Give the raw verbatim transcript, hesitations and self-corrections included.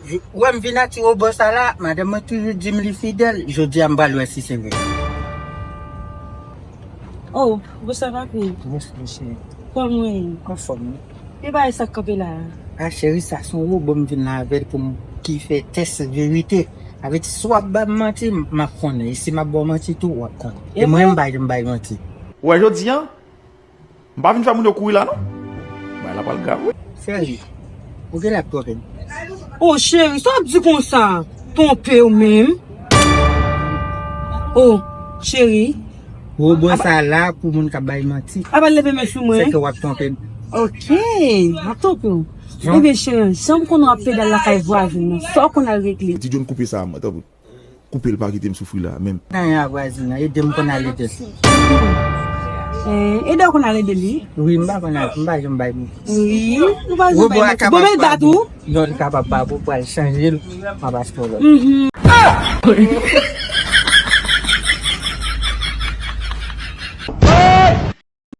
Ou wè m vin atire w bò sa la, madanm mwen toujou di m li fidèl, jodi a m pral wè si se vre. Oh, bonsoir papi. Bonsoir cheri. Kòman w ye? Anfòm wi. E bagay sa k kanpe la a? A cheri, sa se yon wobo m vin la avè l pou m ki fè tès verite. Sa vle di si w ap ban m manti, m ap konnen. E si m ap ba w manti tou, w ap konnen. E mwen, m bay, m bay manti. Ou wè jodi a, m pa vin fè moun yo kouri la non. Bagay la pral grav wi. Serye. Ou genlè ap twonpe m. Oh cheri, sa w ap di konsa? Twonpe w menm? Oh cheri. Wobo sa la pou moun k ap bay manti. Apa leve men sou mwen. Se ke w ap twonpe m. Ok, m ap twonpe w. Ebyen cheri, jan m konnen w ap pedale lakay vwazen nan, sa w konn al regle? Ti John koupe sa a mwen tanpri. Koupe l pa kite m soufri la menm. Nan yon vwazin nan, ede m konn al ede l. Eh, ede w konn al ede li? Wi, m pa konn al, m pa janm bay moun. Wi, ou pa janm bay moun. Bon, men l bat ou? Non, li kapab pa pou pral chanje l, m ap achte yon lòt. Mhm.